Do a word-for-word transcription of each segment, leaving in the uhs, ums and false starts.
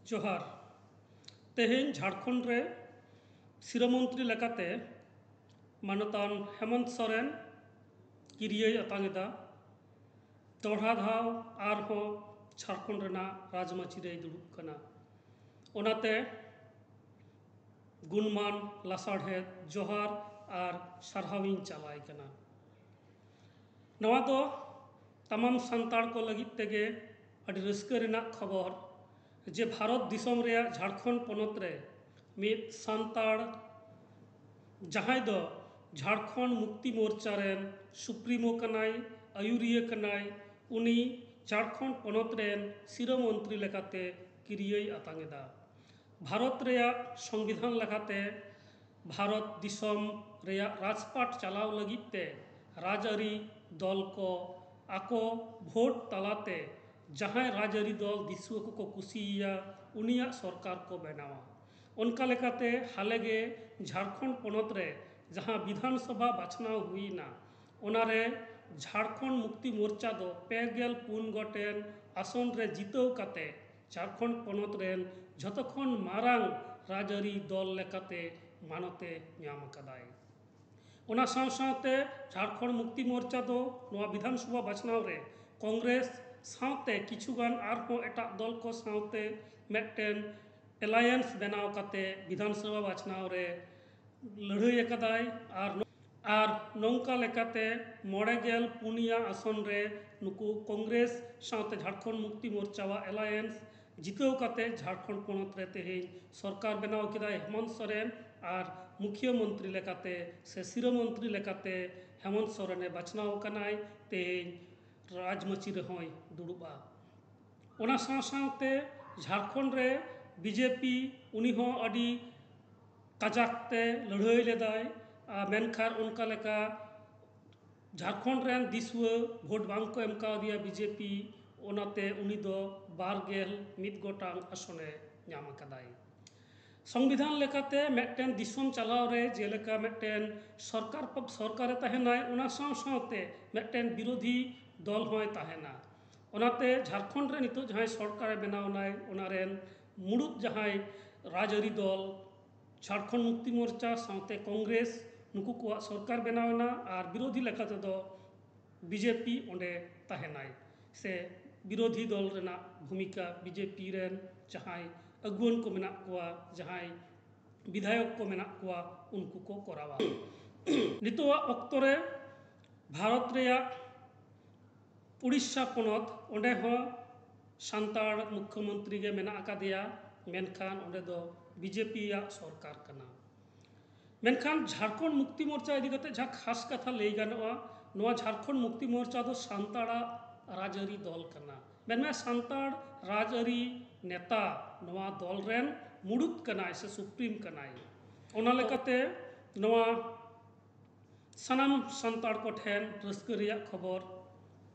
ᱡᱚᱦᱟᱨ᱾ ᱛᱮᱦᱮᱧ ᱡᱷᱟᱲᱠᱷᱚᱸᱰ ᱨᱮ ᱥᱤᱨᱟᱹ ᱢᱚᱱᱛᱨᱤ ᱞᱮᱠᱟᱛᱮ ᱢᱟᱱᱚᱛᱟᱱ ᱦᱮᱢᱚᱱᱛ ᱥᱚᱨᱮᱱ ᱠᱤᱨᱤᱭᱟᱹᱭ ᱟᱛᱟᱝ ᱮᱫᱟ᱾ ᱫᱚᱦᱲᱟ ᱫᱷᱟᱣ ᱟᱨᱦᱚᱸ ᱡᱷᱟᱲᱠᱷᱚᱸᱰ ᱨᱮᱱᱟᱜ ᱨᱟᱡᱽᱢᱟᱹᱪᱤ ᱨᱮᱭ ᱫᱩᱲᱩᱵ ᱠᱟᱱᱟ᱾ ᱚᱱᱟᱛᱮ ᱜᱩᱱᱢᱟᱱ ᱞᱟᱥᱟᱲᱦᱮᱫ ᱡᱚᱦᱟᱨ ᱟᱨ ᱥᱟᱨᱦᱟᱣᱤᱧ ᱪᱟᱞᱟᱭ ᱠᱟᱱᱟ᱾ ᱱᱚᱣᱟ ᱫᱚ ᱛᱟᱢᱟᱢ ᱥᱟᱱᱛᱟᱲ ᱠᱚ ᱞᱟᱹᱜᱤᱫ ᱛᱮᱜᱮ ᱟᱹᱰᱤ ᱨᱟᱹᱥᱠᱟᱹ ᱨᱮᱱᱟᱜ ᱠᱷᱚᱵᱚᱨ ᱡᱮ ᱵᱷᱟᱨᱚᱛ ᱫᱤᱥᱚᱢ ᱨᱮᱭᱟᱜ ᱡᱷᱟᱲᱠᱷᱚᱸᱰ ᱯᱚᱱᱚᱛ ᱨᱮ ᱢᱤᱫ ᱥᱟᱱᱛᱟᱲ, ᱡᱟᱦᱟᱸᱭ ᱫᱚ ᱡᱷᱟᱲᱠᱷᱚᱸᱰ ᱢᱩᱠᱛᱤ ᱢᱳᱨᱪᱟ ᱨᱮᱱ ᱥᱩᱯᱨᱤᱢᱳ ᱠᱟᱱᱟᱭ, ᱟᱹᱭᱩᱨᱤᱭᱟᱹ ᱠᱟᱱᱟᱭ, ᱩᱱᱤ ᱡᱷᱟᱲᱠᱷᱚᱸᱰ ᱯᱚᱱᱚᱛ ᱨᱮᱱ ᱥᱤᱨᱟᱹ ᱢᱚᱱᱛᱨᱤ ᱞᱮᱠᱟᱛᱮ ᱠᱤᱨᱤᱭᱟᱹᱭ ᱟᱛᱟᱝ ᱮᱫᱟ᱾ ᱵᱷᱟᱨᱚᱛ ᱨᱮᱭᱟᱜ ᱥᱚᱝᱵᱤᱫᱷᱟᱱ ᱞᱮᱠᱟᱛᱮ ᱵᱷᱟᱨᱚᱛ ᱫᱤᱥᱚᱢ ᱨᱮᱭᱟᱜ ᱨᱟᱡᱽᱯᱟᱴ ᱪᱟᱞᱟᱣ ᱞᱟᱹᱜᱤᱫ ᱛᱮ ᱨᱟᱡᱽᱟᱹᱨᱤ ᱫᱚᱞ ᱠᱚ ᱟᱠᱚ ᱵᱷᱳᱴ ᱛᱟᱞᱟᱛᱮ ᱡᱟᱦᱟᱸᱭ ᱨᱟᱡᱽᱟᱹᱨᱤ ᱫᱚᱞ ᱫᱤᱥᱩᱣᱟᱹ ᱠᱚᱠᱚ ᱠᱩᱥᱤᱭᱟᱭᱟ, ᱩᱱᱤᱭᱟᱜ ᱥᱚᱨᱠᱟᱨ ᱠᱚ ᱵᱮᱱᱟᱣᱟ᱾ ᱚᱱᱠᱟ ᱞᱮᱠᱟᱛᱮ ᱦᱟᱞᱮᱜᱮ ᱡᱷᱟᱲᱠᱷᱚᱸᱰ ᱯᱚᱱᱚᱛ ᱨᱮ ᱡᱟᱦᱟᱸ ᱵᱤᱫᱷᱟᱱ ᱥᱚᱵᱷᱟ ᱵᱟᱪᱷᱱᱟᱣ ᱦᱩᱭᱱᱟ, ᱚᱱᱟᱨᱮ ᱡᱷᱟᱲᱠᱷᱚᱸᱰ ᱢᱩᱠᱛᱤ ᱢᱳᱨᱪᱟ ᱫᱚ ᱯᱮ ᱜᱮᱞ ᱯᱩᱱ ᱜᱚᱴᱮᱱ ᱟᱥᱚᱱ ᱨᱮ ᱡᱤᱛᱟᱹᱣ ᱠᱟᱛᱮ ᱡᱷᱟᱲᱠᱷᱚᱸᱰ ᱯᱚᱱᱚᱛ ᱨᱮᱱ ᱡᱷᱚᱛᱚ ᱠᱷᱚᱱ ᱢᱟᱨᱟᱝ ᱨᱟᱡᱽᱟᱹᱨᱤ ᱫᱚᱞ ᱞᱮᱠᱟᱛᱮ ᱢᱟᱱᱚᱛᱮ ᱧᱟᱢ ᱟᱠᱟᱫᱟᱭ᱾ ᱚᱱᱟ ᱥᱟᱶ ᱥᱟᱶᱛᱮ ᱡᱷᱟᱲᱠᱷᱚᱸᱰ ᱢᱩᱠᱛᱤ ᱢᱳᱨᱪᱟ ᱫᱚ ᱱᱚᱣᱟ ᱵᱤᱫᱷᱟᱱ ᱥᱚᱵᱷᱟ ᱵᱟᱪᱷᱱᱟᱣ ᱨᱮ ᱠᱚᱝᱜᱨᱮᱥ ᱥᱟᱶᱛᱮ ᱠᱤᱪᱷᱩᱜᱟᱱ ᱟᱨᱦᱚᱸ ᱮᱴᱟᱜ ᱫᱚᱞ ᱠᱚ ᱥᱟᱶᱛᱮ ᱢᱤᱫᱴᱮᱱ ᱮᱞᱟᱭᱮᱱᱥ ᱵᱮᱱᱟᱣ ᱠᱟᱛᱮ ᱵᱤᱫᱷᱟᱱ ᱥᱚᱵᱷᱟ ᱵᱟᱪᱷᱱᱟᱣ ᱨᱮ ᱞᱟᱹᱲᱦᱟᱹᱭ ᱟᱠᱟᱫᱟᱭ᱾ ᱟᱨ ᱱᱚ-, ᱟᱨ ᱱᱚᱝᱠᱟ ᱞᱮᱠᱟᱛᱮ ᱢᱚᱬᱮ ᱜᱮᱞ ᱯᱩᱱᱭᱟ ᱟᱥᱚᱱ ᱨᱮ ᱱᱩᱠᱩ ᱠᱚᱝᱜᱨᱮᱥ ᱥᱟᱶᱛᱮ ᱡᱷᱟᱲᱠᱷᱚᱸᱰ ᱢᱩᱠᱛᱤ ᱢᱳᱨᱪᱟᱣᱟᱜ ᱮᱞᱟᱭᱮᱱᱥ ᱡᱤᱛᱟᱹᱣ ᱠᱟᱛᱮ ᱡᱷᱟᱲᱠᱷᱚᱸᱰ ᱯᱚᱱᱚᱛ ᱨᱮ ᱛᱮᱦᱮᱧ ᱥᱚᱨᱠᱟᱨ ᱵᱮᱱᱟᱣ ᱠᱮᱫᱟᱭ ᱦᱮᱢᱚᱱᱛ ᱥᱚᱨᱮᱱ᱾ ᱟᱨ ᱢᱩᱠᱷᱤᱭᱟᱹ ᱢᱚᱱᱛᱨᱤ ᱞᱮᱠᱟᱛᱮ ᱥᱮ ᱥᱤᱨᱟᱹ ᱢᱚᱱᱛᱨᱤ ᱞᱮᱠᱟᱛᱮ ᱦᱮᱢᱚᱱᱛ ᱥᱚᱨᱮᱱᱮ ᱵᱟᱪᱷᱱᱟᱣ ᱟᱠᱟᱱᱟᱭ᱾ ᱛᱮᱦᱮᱧ ᱨᱟᱡᱽᱢᱟᱹᱪᱤ ᱨᱮᱦᱚᱸᱭ ᱫᱩᱲᱩᱵᱼᱟ᱾ ᱚᱱᱟ ᱥᱟᱶ ᱥᱟᱶᱛᱮ ᱡᱷᱟᱲᱠᱷᱚᱸᱰ ᱨᱮ ᱵᱤᱡᱮᱯᱤ ᱩᱱᱤ ᱦᱚᱸ ᱟᱹᱰᱤ ᱠᱟᱡᱟᱠ ᱛᱮ ᱞᱟᱹᱲᱦᱟᱹᱭ ᱞᱮᱫᱟᱭ, ᱟᱨ ᱢᱮᱱᱠᱷᱟᱱ ᱚᱱᱠᱟ ᱞᱮᱠᱟ ᱡᱷᱟᱲᱠᱷᱚᱸᱰ ᱨᱮᱱ ᱫᱤᱥᱩᱣᱟᱹ ᱵᱷᱳᱴ ᱵᱟᱝ ᱠᱚ ᱮᱢ ᱠᱟᱣᱫᱮᱭᱟ ᱵᱤᱡᱮᱯᱤ, ᱚᱱᱟᱛᱮ ᱩᱱᱤ ᱫᱚ ᱵᱟᱨ ᱜᱮᱞ ᱢᱤᱫ ᱜᱚᱴᱟᱝ ᱟᱥᱚᱱᱮ ᱧᱟᱢ ᱟᱠᱟᱫᱟᱭ᱾ ᱥᱚᱝᱵᱤᱫᱷᱟᱱ ᱞᱮᱠᱟᱛᱮ ᱢᱤᱫᱴᱮᱱ ᱫᱤᱥᱚᱢ ᱪᱟᱞᱟᱣ ᱨᱮ ᱡᱮᱞᱮᱠᱟ ᱢᱤᱫᱴᱮᱱ ᱥᱚᱨᱠᱟᱨ ᱯᱚ-, ᱥᱚᱨᱠᱟᱨᱮ ᱛᱟᱦᱮᱱᱟᱭ, ᱚᱱᱟ ᱥᱟᱶ ᱥᱟᱶᱛᱮ ᱢᱤᱫᱴᱮᱱ ᱵᱤᱨᱳᱫᱷᱤ ᱫᱚᱞ ᱦᱚᱸᱭ ᱛᱟᱦᱮᱱᱟ᱾ ᱚᱱᱟᱛᱮ ᱡᱷᱟᱲᱠᱷᱚᱸᱰ ᱨᱮ ᱱᱤᱛᱚᱜ ᱡᱟᱦᱟᱸᱭ ᱥᱚᱨᱠᱟᱨᱮ ᱵᱮᱱᱟᱣ ᱮᱱᱟᱭ, ᱚᱱᱟ ᱨᱮᱱ ᱢᱩᱲᱩᱫ ᱡᱟᱦᱟᱸᱭ ᱨᱟᱡᱽᱟᱹᱨᱤ ᱫᱚᱞ ᱡᱷᱟᱲᱠᱷᱚᱸᱰ ᱢᱩᱠᱛᱤ ᱢᱳᱨᱪᱟ ᱥᱟᱶᱛᱮ ᱠᱚᱝᱜᱨᱮᱥ, ᱱᱩᱠᱩ ᱠᱚᱣᱟᱜ ᱥᱚᱨᱠᱟᱨ ᱵᱮᱱᱟᱣ ᱮᱱᱟ ᱟᱨ ᱵᱤᱨᱳᱫᱷᱤ ᱞᱮᱠᱟ ᱛᱮᱫᱚ ᱵᱤᱡᱮᱯᱤ ᱚᱸᱰᱮ ᱛᱟᱦᱮᱱᱟᱭ, ᱥᱮ ᱵᱤᱨᱳᱫᱷᱤ ᱫᱚᱞ ᱨᱮᱱᱟᱜ ᱵᱷᱩᱢᱤᱠᱟ ᱵᱤᱡᱮᱯᱤ ᱨᱮᱱ ᱡᱟᱦᱟᱸᱭ ᱟᱹᱜᱩᱣᱟᱹᱱ ᱠᱚ ᱢᱮᱱᱟᱜ ᱠᱚᱣᱟ, ᱡᱟᱦᱟᱸᱭ ᱵᱤᱫᱷᱟᱭᱚᱠ ᱠᱚ ᱢᱮᱱᱟᱜ ᱠᱚᱣᱟ, ᱩᱱᱠᱩ ᱠᱚ ᱠᱚᱨᱟᱣᱟ᱾ ᱱᱤᱛᱚᱜᱟᱜ ᱚᱠᱛᱚ ᱨᱮ ᱵᱷᱟᱨᱚᱛ ᱨᱮᱭᱟᱜ ᱩᱲᱤᱥᱥᱟ ᱯᱚᱱᱚᱛ, ᱚᱸᱰᱮ ᱦᱚᱸ ᱥᱟᱱᱛᱟᱲ ᱢᱩᱠᱷᱭᱚᱢᱚᱱᱛᱨᱤ ᱜᱮ ᱢᱮᱱᱟᱜ ᱟᱠᱟᱫᱮᱭᱟ, ᱢᱮᱱᱠᱷᱟᱱ ᱚᱸᱰᱮ ᱫᱚ ᱵᱤᱡᱮᱯᱤᱭᱟᱜ ᱥᱚᱨᱠᱟᱨ ᱠᱟᱱᱟ᱾ ᱢᱮᱱᱠᱷᱟᱱ ᱡᱷᱟᱲᱠᱷᱚᱸᱰ ᱢᱩᱠᱛᱤ ᱢᱳᱨᱪᱟ ᱤᱫᱤ ᱠᱟᱛᱮ ᱡᱟᱦᱟᱸ ᱠᱷᱟᱥ ᱠᱟᱛᱷᱟ ᱞᱟᱹᱭ ᱜᱟᱱᱚᱜᱼᱟ, ᱱᱚᱣᱟ ᱡᱷᱟᱲᱠᱷᱚᱸᱰ ᱢᱩᱠᱛᱤ ᱢᱳᱨᱪᱟ ᱫᱚ ᱥᱟᱱᱛᱟᱲᱟᱜ ᱨᱟᱡᱽᱟᱹᱨᱤ ᱫᱚᱞ ᱠᱟᱱᱟ᱾ ᱢᱮᱱᱢᱮ ᱥᱟᱱᱛᱟᱲ ᱨᱟᱡᱽᱟᱹᱨᱤ ᱱᱮᱛᱟ ᱱᱚᱣᱟ ᱫᱚᱞ ᱨᱮᱱ ᱢᱩᱲᱩᱫ ᱠᱟᱱᱟᱭ ᱥᱮ ᱥᱩᱯᱨᱤᱢ ᱠᱟᱱᱟᱭ᱾ ᱚᱱᱟ ᱞᱮᱠᱟᱛᱮ ᱱᱚᱣᱟ ᱥᱟᱱᱟᱢ ᱥᱟᱱᱛᱟᱲ ᱠᱚᱴᱷᱮᱱ ᱨᱟᱹᱥᱠᱟᱹ ᱨᱮᱭᱟᱜ ᱠᱷᱚᱵᱚᱨ᱾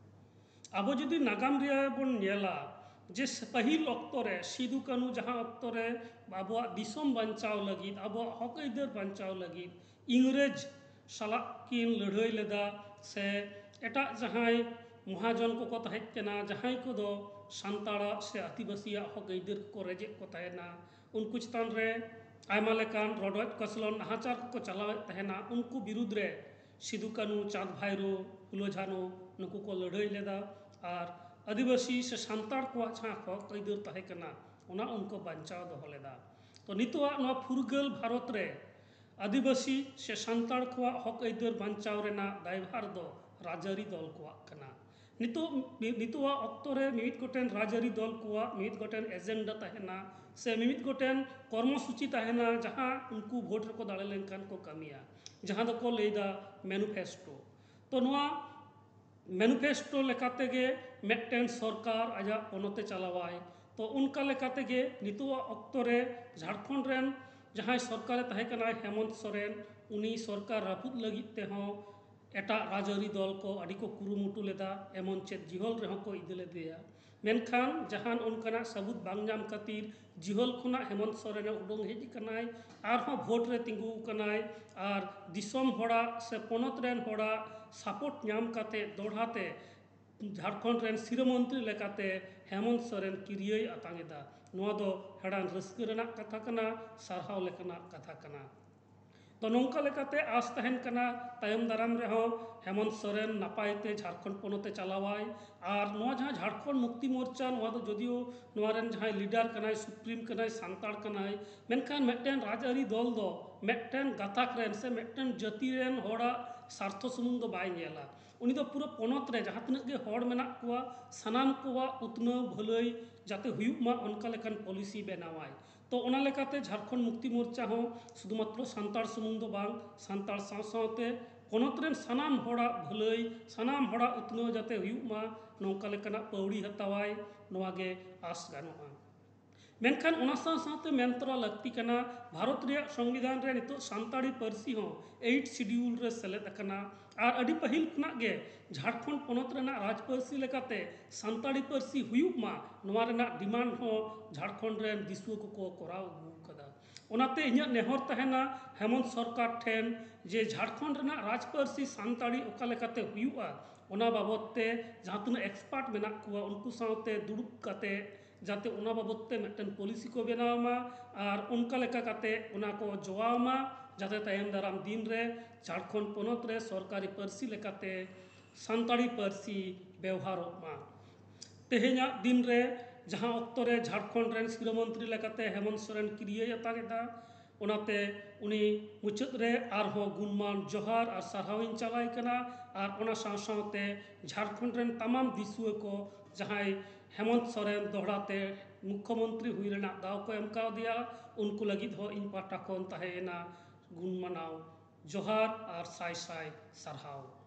ᱟᱵᱚ ᱡᱩᱫᱤ ᱱᱟᱜᱟᱢ ᱨᱮ ᱵᱚᱱ ᱧᱮᱞᱟ ᱡᱮ ᱯᱟᱹᱦᱤᱞ ᱚᱠᱛᱚ ᱨᱮ ᱥᱤᱫᱩ ᱠᱟᱹᱱᱩ ᱡᱟᱦᱟᱸ ᱚᱠᱛᱚ ᱨᱮ ᱟᱵᱚᱣᱟᱜ ᱫᱤᱥᱚᱢ ᱵᱟᱧᱪᱟᱣ ᱞᱟᱹᱜᱤᱫ, ᱟᱵᱚᱣᱟᱜ ᱦᱚᱠ ᱟᱹᱭᱫᱟᱹᱨ ᱵᱟᱧᱪᱟᱣ ᱞᱟᱹᱜᱤᱫ ᱤᱝᱨᱮᱡᱽ ᱥᱟᱞᱟᱜ ᱠᱤᱱ ᱞᱟᱹᱲᱦᱟᱹᱭ ᱞᱮᱫᱟ, ᱥᱮ ᱮᱴᱟᱜ ᱡᱟᱦᱟᱸᱭ ᱢᱚᱦᱟᱡᱚᱱ ᱠᱚᱠᱚ ᱛᱟᱦᱮᱸ ᱠᱟᱱᱟ, ᱡᱟᱦᱟᱸᱭ ᱠᱚᱫᱚ ᱥᱟᱱᱛᱟᱲᱟᱜ ᱥᱮ ᱟᱹᱫᱤᱵᱟᱹᱥᱤᱭᱟᱜ ᱦᱚᱠ ᱟᱹᱭᱫᱟᱹᱨ ᱠᱚᱠᱚ ᱨᱮᱡᱮᱫ ᱠᱚ ᱛᱟᱦᱮᱱᱟ, ᱩᱱᱠᱩ ᱪᱮᱛᱟᱱ ᱨᱮ ᱟᱭᱢᱟ ᱞᱮᱠᱟᱱ ᱨᱚᱰᱚᱡ ᱠᱚᱪᱞᱚᱱ ᱱᱟᱦᱟᱪᱟᱨ ᱠᱚᱠᱚ ᱪᱟᱞᱟᱣᱮᱫ ᱛᱟᱦᱮᱱᱟ, ᱩᱱᱠᱩ ᱵᱤᱨᱩᱫᱽ ᱨᱮ ᱥᱤᱫᱩ ᱠᱟᱹᱱᱩ, ᱪᱟᱸᱫᱽ ᱵᱷᱟᱭᱨᱳ, ᱯᱷᱩᱞᱳ ᱡᱷᱟᱱᱳ ᱱᱩᱠᱩ ᱠᱚ ᱞᱟᱹᱲᱦᱟᱹᱭ ᱞᱮᱫᱟ᱾ ᱟᱨ ᱟᱹᱫᱤᱵᱟᱹᱥᱤ ᱥᱮ ᱥᱟᱱᱛᱟᱲ ᱠᱚᱣᱟᱜ ᱡᱟᱦᱟᱸ ᱦᱚᱠ ᱟᱹᱭᱫᱟᱹᱨ ᱛᱟᱦᱮᱸ ᱠᱟᱱᱟ, ᱚᱱᱟ ᱩᱱᱠᱩ ᱵᱟᱧᱪᱟᱣ ᱫᱚᱦᱚ ᱞᱮᱫᱟ᱾ ᱛᱚ ᱱᱤᱛᱚᱜᱟᱜ ᱱᱚᱣᱟ ᱯᱷᱩᱨᱜᱟᱹᱞ ᱵᱷᱟᱨᱚᱛ ᱨᱮ ᱟᱹᱫᱤᱵᱟᱹᱥᱤ ᱥᱮ ᱥᱟᱱᱛᱟᱲ ᱠᱚᱣᱟᱜ ᱦᱚᱠ ᱟᱹᱭᱫᱟᱹᱨ ᱵᱟᱧᱪᱟᱣ ᱨᱮᱱᱟᱜ ᱫᱟᱭᱵᱷᱟᱨ ᱫᱚ ᱨᱟᱡᱽᱟᱹᱨᱤ ᱫᱚᱞ ᱠᱚᱣᱟᱜ ᱠᱟᱱᱟ᱾ ᱱᱤᱛᱚᱜ, ᱱᱤᱛᱚᱜᱟᱜ ᱚᱠᱛᱚ ᱨᱮ ᱢᱤᱢᱤᱫ ᱜᱚᱴᱮᱱ ᱨᱟᱡᱽᱟᱹᱨᱤ ᱫᱚᱞ ᱠᱚᱣᱟᱜ ᱢᱤᱢᱤᱫ ᱜᱚᱴᱮᱱ ᱮᱡᱮᱱᱰᱟ ᱛᱟᱦᱮᱱᱟ, ᱥᱮ ᱢᱤᱢᱤᱫ ᱜᱚᱴᱮᱱ ᱠᱚᱨᱢᱚᱥᱩᱪᱤ ᱛᱟᱦᱮᱱᱟ, ᱡᱟᱦᱟᱸ ᱩᱱᱠᱩ ᱵᱷᱳᱴ ᱨᱮᱠᱚ ᱫᱟᱲᱮ ᱞᱮᱱᱠᱷᱟᱱ ᱠᱚ ᱠᱟᱹᱢᱤᱭᱟ, ᱡᱟᱦᱟᱸ ᱫᱚᱠᱚ ᱞᱟᱹᱭᱫᱟ ᱢᱮᱱᱩᱯᱷᱮᱥᱴᱳ᱾ ᱛᱚ ᱱᱚᱣᱟ ᱢᱮᱱᱩᱯᱷᱮᱥᱴᱳ ᱞᱮᱠᱟ ᱛᱮᱜᱮ ᱢᱤᱫᱴᱮᱱ ᱥᱚᱨᱠᱟᱨ ᱟᱡᱟᱜ ᱯᱚᱱᱚᱛᱮ ᱪᱟᱞᱟᱣᱟᱭ᱾ ᱛᱚ ᱚᱱᱠᱟ ᱞᱮᱠᱟ ᱛᱮᱜᱮ ᱱᱤᱛᱚᱜᱟᱜ ᱚᱠᱛᱚ ᱨᱮ ᱡᱷᱟᱲᱠᱷᱚᱸᱰ ᱨᱮᱱ ᱡᱟᱦᱟᱸᱭ ᱥᱚᱨᱠᱟᱨᱮ ᱛᱟᱦᱮᱸ ᱠᱟᱱᱟᱭ ᱦᱮᱢᱚᱱᱛ ᱥᱚᱨᱮᱱ, ᱩᱱᱤ ᱥᱚᱨᱠᱟᱨ ᱨᱟᱹᱯᱩᱫ ᱞᱟᱹᱜᱤᱫ ᱛᱮᱦᱚᱸ ᱮᱴᱟᱜ ᱨᱟᱡᱽᱟᱹᱨᱤ ᱫᱚᱞ ᱠᱚ ᱟᱹᱰᱤ ᱠᱚ ᱠᱩᱨᱩᱢᱩᱴᱩ ᱞᱮᱫᱟ, ᱮᱢᱚᱱ ᱪᱮᱫ ᱡᱤᱦᱚᱞ ᱨᱮᱦᱚᱸ ᱠᱚ ᱤᱫᱤ ᱞᱮᱫᱮᱭᱟ᱾ ᱢᱮᱱᱠᱷᱟᱱ ᱡᱟᱦᱟᱱ ᱚᱱᱠᱟᱱᱟᱜ ᱥᱟᱹᱵᱩᱫ ᱵᱟᱝ ᱧᱟᱢ ᱠᱷᱟᱹᱛᱤᱨ ᱡᱤᱦᱚᱞ ᱠᱷᱚᱱᱟᱜ ᱦᱮᱢᱚᱱᱛ ᱥᱚᱨᱮᱱᱮ ᱩᱰᱩᱝ ᱦᱮᱡ ᱟᱠᱟᱱᱟᱭ, ᱟᱨᱦᱚᱸ ᱵᱷᱳᱴ ᱨᱮ ᱛᱤᱸᱜᱩ ᱟᱠᱟᱱᱟᱭ, ᱟᱨ ᱫᱤᱥᱚᱢ ᱦᱚᱲᱟᱜ ᱥᱮ ᱯᱚᱱᱚᱛ ᱨᱮᱱ ᱦᱚᱲᱟᱜ ᱥᱟᱯᱳᱨᱴ ᱧᱟᱢ ᱠᱟᱛᱮ ᱫᱚᱲᱦᱟ ᱛᱮ ᱡᱷᱟᱲᱠᱷᱚᱸᱰ ᱨᱮᱱ ᱥᱤᱨᱟᱹ ᱢᱚᱱᱛᱨᱤ ᱞᱮᱠᱟᱛᱮ ᱦᱮᱢᱚᱱᱛ ᱥᱚᱨᱮᱱ ᱠᱤᱨᱤᱭᱟᱹᱭ ᱟᱛᱟᱝ ᱮᱫᱟ᱾ ᱱᱚᱣᱟ ᱫᱚ ᱦᱮᱲᱟᱱ ᱨᱟᱹᱥᱠᱟᱹ ᱨᱮᱱᱟᱜ ᱠᱟᱛᱷᱟ ᱠᱟᱱᱟ, ᱥᱟᱨᱦᱟᱣ ᱞᱮᱠᱟᱱᱟᱜ ᱠᱟᱛᱷᱟ ᱠᱟᱱᱟ᱾ ᱛᱚ, ᱱᱚᱝᱠᱟ ᱞᱮᱠᱟᱛᱮ ᱟᱥ ᱛᱟᱦᱮᱱ ᱠᱟᱱᱟ, ᱛᱟᱭᱚᱢ ᱫᱟᱨᱟᱢ ᱨᱮᱦᱚᱸ ᱦᱮᱢᱚᱱᱛ ᱥᱚᱨᱮᱱ ᱱᱟᱯᱟᱭ ᱛᱮ ᱡᱷᱟᱲᱠᱷᱚᱸᱰ ᱯᱚᱱᱚᱛ ᱮ ᱪᱟᱞᱟᱣᱟᱭ᱾ ᱟᱨ ᱱᱚᱣᱟ ᱡᱟᱦᱟᱸ ᱡᱷᱟᱲᱠᱷᱚᱸᱰ ᱢᱩᱠᱛᱤ ᱢᱳᱨᱪᱟ, ᱱᱚᱣᱟ ᱫᱚ ᱡᱚᱫᱤᱭᱳ ᱱᱚᱣᱟ ᱨᱮᱱ ᱡᱟᱦᱟᱸᱭ ᱞᱤᱰᱟᱨ ᱠᱟᱱᱟᱭ, ᱥᱩᱯᱨᱤᱢ ᱠᱟᱱᱟᱭ, ᱥᱟᱱᱛᱟᱲ ᱠᱟᱱᱟᱭ, ᱢᱮᱱᱠᱷᱟᱱ ᱢᱤᱫᱴᱮᱱ ᱨᱟᱡᱽᱟᱹᱨᱤ ᱫᱚᱞ ᱫᱚ ᱢᱤᱫᱴᱮᱱ ᱜᱟᱛᱟᱠ ᱨᱮᱱ ᱥᱮ ᱢᱤᱫᱴᱮᱱ ᱡᱟᱹᱛᱤ ᱨᱮᱱ ᱦᱚᱲᱟᱜ ᱥᱟᱨᱛᱷᱚ ᱥᱩᱢᱩᱝ ᱫᱚ ᱵᱟᱭ ᱧᱮᱞᱟ᱾ ᱩᱱᱤ ᱫᱚ ᱯᱩᱨᱟᱹ ᱯᱚᱱᱚᱛ ᱨᱮ ᱡᱟᱦᱟᱸ ᱛᱤᱱᱟᱹᱜ ᱜᱮ ᱦᱚᱲ ᱢᱮᱱᱟᱜ ᱠᱚᱣᱟ, ᱥᱟᱱᱟᱢ ᱠᱚᱣᱟᱜ ᱩᱛᱱᱟᱹᱣ ᱵᱷᱟᱹᱞᱟᱹᱭ ᱡᱟᱛᱮ ᱦᱩᱭᱩᱜ ᱢᱟ, ᱚᱱᱠᱟ ᱞᱮᱠᱟᱱ ᱯᱚᱞᱤᱥᱤ ᱵᱮᱱᱟᱣᱟᱭ᱾ ᱛᱚ, ᱚᱱᱟ ᱞᱮᱠᱟᱛᱮ ᱡᱷᱟᱲᱠᱷᱚᱸᱰ ᱢᱩᱠᱛᱤ ᱢᱳᱨᱪᱟ ᱦᱚᱸ ᱥᱩᱫᱷᱩᱢᱟᱛᱨᱚ ᱥᱟᱱᱛᱟᱲ ᱥᱩᱢᱩᱝ ᱫᱚ ᱵᱟᱝ, ᱥᱟᱱᱛᱟᱲ ᱥᱟᱶ ᱥᱟᱶᱛᱮ ᱯᱚᱱᱚᱛ ᱨᱮᱱ ᱥᱟᱱᱟᱢ ᱦᱚᱲᱟᱜ ᱵᱷᱟᱹᱞᱟᱹᱭ, ᱥᱟᱱᱟᱢ ᱦᱚᱲᱟᱜ ᱩᱛᱱᱟᱹᱣ ᱡᱟᱛᱮ ᱦᱩᱭᱩᱜ ᱢᱟ, ᱱᱚᱝᱠᱟ ᱞᱮᱠᱟᱱᱟᱜ ᱯᱟᱹᱣᱲᱤ ᱦᱟᱛᱟᱣᱟᱭ, ᱱᱚᱣᱟ ᱜᱮ ᱟᱥ ᱜᱟᱱᱚᱜᱼᱟ᱾ ᱢᱮᱱᱠᱷᱟᱱ ᱚᱱᱟ ᱥᱟᱶ ᱥᱟᱶᱛᱮ ᱢᱮᱱ ᱛᱚᱨᱟ ᱞᱟᱹᱠᱛᱤ ᱠᱟᱱᱟ, ᱵᱷᱟᱨᱚᱛ ᱨᱮᱭᱟᱜ ᱥᱚᱝᱵᱤᱫᱷᱟᱱ ᱨᱮ ᱱᱤᱛᱚᱜ ᱥᱟᱱᱛᱟᱲᱤ ᱯᱟᱹᱨᱥᱤ ᱦᱚᱸ ᱮᱭᱤᱴ ᱥᱤᱰᱤᱭᱩᱞ ᱨᱮ ᱥᱮᱞᱮᱫ ᱟᱠᱟᱱᱟ᱾ ᱟᱨ ᱟᱹᱰᱤ ᱯᱟᱹᱦᱤᱞ ᱠᱷᱚᱱᱟᱜ ᱜᱮ ᱡᱷᱟᱲᱠᱷᱚᱸᱰ ᱯᱚᱱᱚᱛ ᱨᱮᱱᱟᱜ ᱨᱟᱡᱽ ᱯᱟᱹᱨᱥᱤ ᱞᱮᱠᱟᱛᱮ ᱥᱟᱱᱛᱟᱲᱤ ᱯᱟᱹᱨᱥᱤ ᱦᱩᱭᱩᱜ ᱢᱟ, ᱱᱚᱣᱟ ᱨᱮᱱᱟᱜ ᱰᱤᱢᱟᱱᱰ ᱦᱚᱸ ᱡᱷᱟᱲᱠᱷᱚᱸᱰ ᱨᱮᱱ ᱫᱤᱥᱩᱣᱟᱹ ᱠᱚᱠᱚ ᱠᱚᱨᱟᱣ ᱟᱹᱜᱩ ᱟᱠᱟᱫᱟ᱾ ᱚᱱᱟᱛᱮ ᱤᱧᱟᱹᱜ ᱱᱮᱦᱚᱨ ᱛᱟᱦᱮᱱᱟ ᱦᱮᱢᱚᱱᱛ ᱥᱚᱨᱠᱟᱨ ᱴᱷᱮᱱ ᱡᱮ ᱡᱷᱟᱲᱠᱷᱚᱸᱰ ᱨᱮᱱᱟᱜ ᱨᱟᱡᱽ ᱯᱟᱹᱨᱥᱤ ᱥᱟᱱᱛᱟᱲᱤ ᱚᱠᱟ ᱞᱮᱠᱟᱛᱮ ᱦᱩᱭᱩᱜᱼᱟ, ᱚᱱᱟ ᱵᱟᱵᱚᱫ ᱛᱮ ᱡᱟᱦᱟᱸ ᱛᱤᱱᱟᱹᱜ ᱮᱠᱥᱯᱟᱨᱴ ᱢᱮᱱᱟᱜ ᱠᱚᱣᱟ, ᱩᱱᱠᱩ ᱥᱟᱶᱛᱮ ᱫᱩᱲᱩᱵ ᱠᱟᱛᱮ ᱡᱟᱛᱮ ᱚᱱᱟ ᱵᱟᱵᱚᱫ ᱛᱮ ᱢᱤᱫᱴᱮᱱ ᱯᱚᱞᱤᱥᱤ ᱠᱚ ᱵᱮᱱᱟᱣ ᱢᱟ ᱟᱨ ᱚᱱᱠᱟ ᱞᱮᱠᱟ ᱠᱟᱛᱮ ᱚᱱᱟ ᱠᱚ ᱡᱚᱣᱟᱣ ᱢᱟ, ᱡᱟᱛᱮ ᱛᱟᱭᱚᱢ ᱫᱟᱨᱟᱢ ᱫᱤᱱ ᱨᱮ ᱡᱷᱟᱲᱠᱷᱚᱸᱰ ᱯᱚᱱᱚᱛ ᱨᱮ ᱥᱚᱨᱠᱟᱨᱤ ᱯᱟᱹᱨᱥᱤ ᱞᱮᱠᱟᱛᱮ ᱥᱟᱱᱛᱟᱲᱤ ᱯᱟᱹᱨᱥᱤ ᱵᱮᱣᱦᱟᱨᱚᱜ ᱢᱟ᱾ ᱛᱮᱦᱮᱧᱟᱜ ᱫᱤᱱ ᱨᱮ ᱡᱟᱦᱟᱸ ᱚᱠᱛᱚ ᱨᱮ ᱡᱷᱟᱲᱠᱷᱚᱸᱰ ᱨᱮᱱ ᱥᱤᱨᱟᱹ ᱢᱚᱱᱛᱨᱤ ᱞᱮᱠᱟᱛᱮ ᱦᱮᱢᱚᱱᱛ ᱥᱚᱨᱮᱱ ᱠᱤᱨᱤᱭᱟᱹᱭ ᱟᱛᱟᱝ ᱮᱫᱟ, ᱚᱱᱟᱛᱮ ᱩᱱᱤ ᱢᱩᱪᱟᱹᱫ ᱨᱮ ᱟᱨᱦᱚᱸ ᱜᱩᱱᱢᱟᱱ ᱡᱚᱦᱟᱨ ᱟᱨ ᱥᱟᱨᱦᱟᱣ ᱤᱧ ᱪᱟᱞᱟᱭ ᱠᱟᱱᱟ᱾ ᱟᱨ ᱚᱱᱟ ᱥᱟᱶ ᱥᱟᱶᱛᱮ ᱡᱷᱟᱲᱠᱷᱚᱸᱰ ᱨᱮᱱ ᱛᱟᱢᱟᱢ ᱫᱤᱥᱩᱣᱟᱹ ᱠᱚ ᱡᱟᱦᱟᱸᱭ ᱦᱮᱢᱚᱱᱛ ᱥᱚᱨᱮᱱ ᱫᱚᱦᱲᱟ ᱛᱮ ᱢᱩᱠᱠᱷᱚ ᱢᱚᱱᱛᱨᱤ ᱦᱩᱭ ᱨᱮᱱᱟᱜ ᱫᱟᱣ ᱠᱚ ᱮᱢ ᱠᱟᱣᱫᱮᱭᱟ, ᱩᱱᱠᱩ ᱞᱟᱹᱜᱤᱫ ᱦᱚᱸ ᱤᱧ ᱯᱟᱦᱴᱟ ᱠᱷᱚᱱ ᱛᱟᱦᱮᱸᱭᱮᱱᱟ ᱜᱩᱱᱢᱟᱱᱟᱣ ᱡᱚᱦᱟᱨ ᱟᱨ ᱥᱟᱭ ᱥᱟᱭ ᱥᱟᱨᱦᱟᱣ᱾